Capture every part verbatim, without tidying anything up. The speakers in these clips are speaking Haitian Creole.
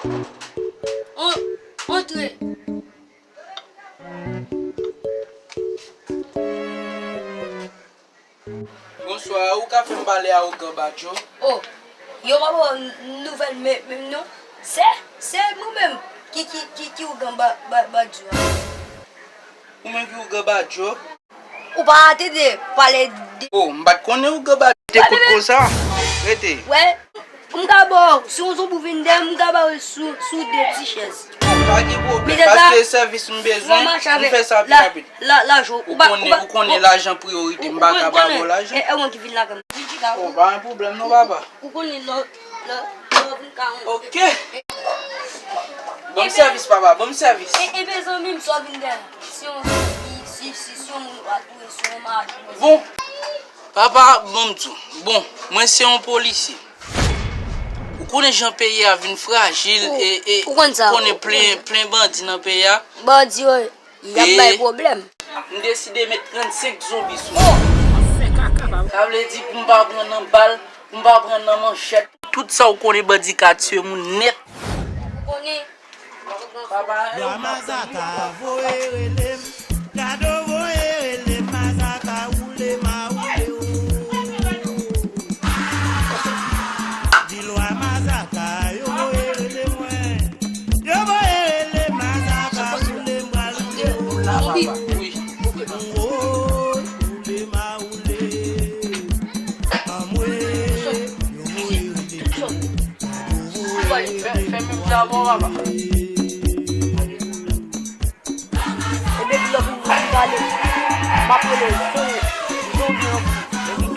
An-, antre. Bonswa, ou ka fè m pale a ougan Badjo? Oh, yo pa ba w nouvèl men-, menm non. Se, se mwen menm ki, ki, ki, ki ougan Ba-, Ba-, Badjo a. Ou menm ki ougan Badjo? Ou pa tande pale de... Oh, m pa t konnen ougan Badjo te kout konsa. Rete. Wè, m ka ba w, si yon zonbi vin dèyè m, m ka ba w sou, sou de ti chèz. Pa gen pwoblèm, paske sèvis m bezwen, m fè sa pi rapid. La, lajan, ou pa, ou konnen, ou konnen lajan priyorite, m pa ka ba w lajan. E, e mwen ki vin lakay mwen. Oh, pa gen pwoblèm non, papa. Ou konnen lò, lò, lò vin ka yon... Ok. Ban m sèvis, papa, ban m sèvis. E, e, mezanmi, m sò vin dèyè. Si yon, si, si, si yon moun pa touye, si yon mari. Bon, papa, ban m di w. Bon, mwen se yon polisye. Ou konnen jan peyi a vin frajil e, e ou konnen plen, plen bandi nan peyi a. Bandi yo, y ap bay pwoblèm. M deside met trannsenk zonbi sou mwen. Sa vle di pou m pa pran nan bal, pou m pa pran nan manchèt. Tout sa ou konnen bandi ka tiye moun nèt. Ou konnen. Bwa mazaka, voye rele m. Gado voye rele m, mazaka, woule ma woule w. Vilwa mazaka, yo voye rele mwen. Yo voye rele mazaka, woule m pral woule w. Wi. Woy, woule ma woule. Anmwe, yo voye rele mwen. Fè, fè menm jan avè w, papa. Ebyen, lè pou m pale, m ap rele zonbi an pou, pou,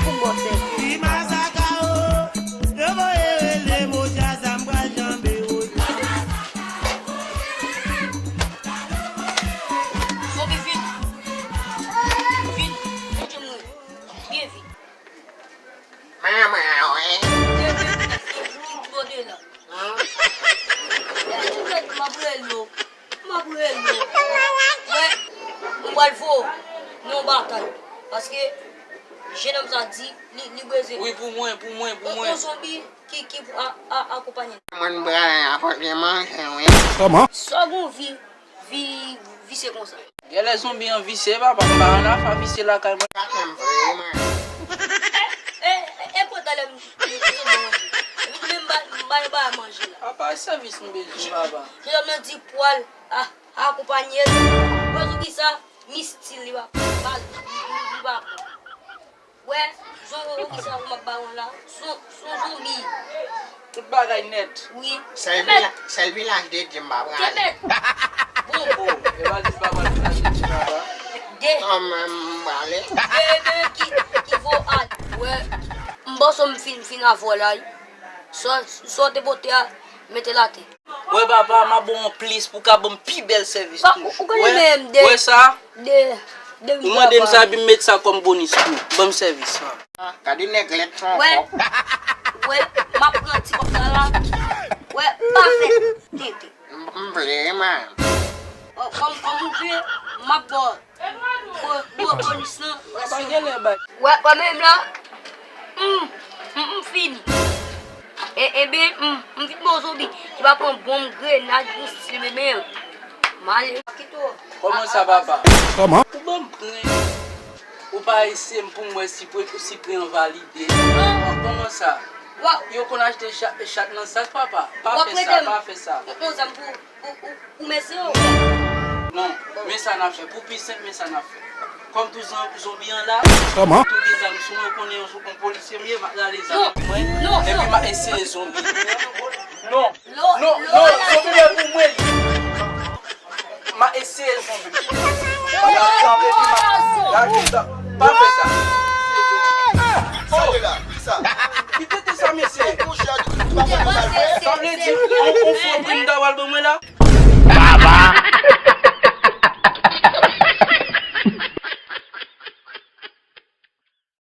pou m bò sèvis. Li mazaka o, yo voye rele Mojaza, m pral janbe o. Zonbi vit. Vit, montre mwen. Byen vit. Manman, wi. Ki, ki, ki, ki gode la? Hein? Ti frè, m ap rele w. M ap rele w. Mwen, mwen pral voye w nan yon batay. Paske, jennonm sa di, li, li bezwen... Wi, pou mwen, pou mwen, pou mwen. Yon, yon zonbi ki, ki pou a, a, akonpanye. Mwen, m pral akonpanye manje, wi. Kòman? Sa w gen yon vi, vi, visye konsa. Genlè zonbi an visye, papa, m pa ann afè visye lakay mwen. Sa fè m vre, man. E, e, e, e, kwa talè m, m, m, m, epi menm ba, m ba yo ba manje la. Papa, e sèvis m bezwen, papa. Jennonm nan di pwal a, akonpanye l. Wè sou kisa, mistil li pa, pa, li, li, li pa pran. Wè, zon, zon, kisa ou m ap ba w la? Son, son zonbi. Tout bagay nèt. Wi. Sèl vila-, sèl vilaj de Dye m pa prale. Kenbe. Bon. Oh, e pa di pa pral vilaj de Dye papa. De. Kòman m prale? De, de ki, ki vo al. Wè, m panse m fin, fin avè w la, wi. Sa, sa w te pote a, mete l atè. Wè papa, m ap ba w yon plis pou w ka ban m pi bèl sèvis toujou. Ou konnen menm de, wè sa? De, de ou mande m sa epi m met sa kòm bonis pou ou. Ban m sèvis. Gade nèg lèd sa ankò. Wè, wè, m ap pran ti kòb sa la. Wè, pa fè tenten. M, m vle, man. Kòm, kòm ou vle, m ap ba w. Bo-, bo-, bonis lan, pa gen lè bay. Wè, wè menm la, m, m, m fini. E, ebyen, m, m vin bon zonbi ki pa pran bonm, grenad, mistil, ebyen, m ale. Kòman sa, papa? Kòman? Ou ban m pran. Ou pa eseye m pou m wè si pre-, si pre an valide. Kòman sa? Yo konn achte cha-, chat nan sak, papa. Pa fè sa, pa fè sa. Ou, ou, ou, ou mèsi yo. Non, men sa n ap fè. Pou pi senp, men sa n ap fè. Kòm tou zon-, zonbi an la, kòman? Tou gen zam sou mwen, ou konnen yon, yon polisye m ye, m ap rale zam mwen. Non, non, epi m ap eseye zonbi. Non, non, non, zonbi an pou mwen li. M ap eseye zonbi. Gade sa. Pa fè sa. Sa te la, ki sa? Ki tete sa, mesye? Sa vle di, on, on fo prim ta pral ban mwen la?